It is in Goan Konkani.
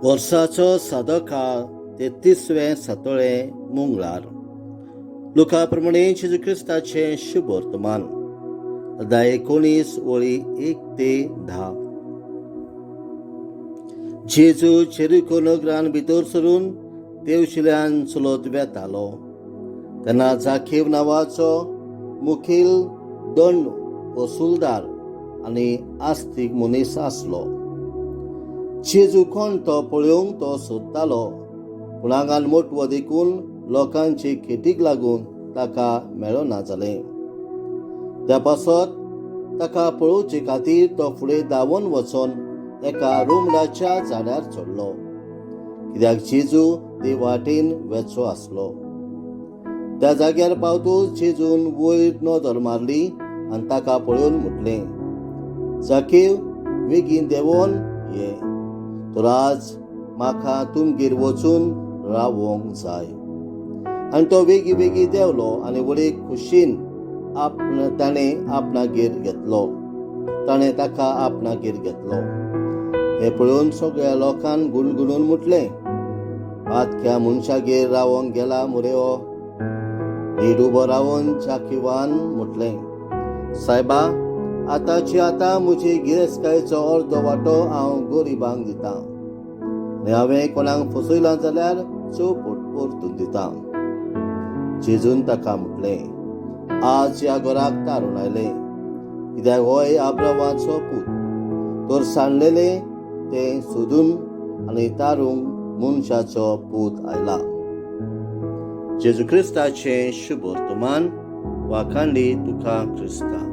वर्साचो सादो काळ तेत्तीसवें सातोळें मंगळार. लुका प्रमाणे जेजू क्रिस्ताचें शुभ वर्तमान, अध्याय 19, वळी 1 ते 10. जेजू जेरिको नगरान भितर सरून तेवशिल्यान चलत वेतालो तेन्ना जाखेव नांवाचो मुखेल दंड वसुलदार आनी आस्तीक मनीस आसलो. जेजू कोण तो पळोवंक तो सोदतालो, पूण आंगान मोटवो देखून लोकांचे खेटीक लागून ताका मेळना जालें. त्या पासत ताका पळोवचे खातीर तो फुडें धांवून वचोन एका रुमडाच्या झाडार चडलो, कित्याक जेजू ते वाटेन वेचो आसलो. त्या जाग्यार पावतूच जेजून वयर नदर मारली आनी ताका पळोवन म्हटलें, "जाकेव, बेगीन देंवोन ये, तर आज म्हाका तुमगेर वचून रावोंक जाय." आनी तो बेगी बेगी देंवलो आनी व्हडे खुशीन ताणें आपणागेर घेतलो, ताणें ताका आपणागेर घेतलो. हें पळोवन सगळ्या लोकान गुणगुणून म्हटलें, "पातक्या मनशागेर रावोंक गेला मुरे हो." नीट उबो रावन जाकिवान म्हटलें, "सायबा, आतांची आतां म्हजी गिरेस्तकायेचो अर्दो वांटो हांव गरिबांक दितां आनी हांवें कोणाक फसयलां जाल्यार चौपट परतून दितां." जेजून ताका म्हटलें, "आज ह्या घराक तारून आयलें, कित्याक होय आब्रावाचो पूत. तर सांडलेलें तें सोदून आनी तारूंक मनशाचो पूत आयला." जेजू क्रिस्ताचें शुभ वर्तमान. वाखाणली तुका क्रिस्ता.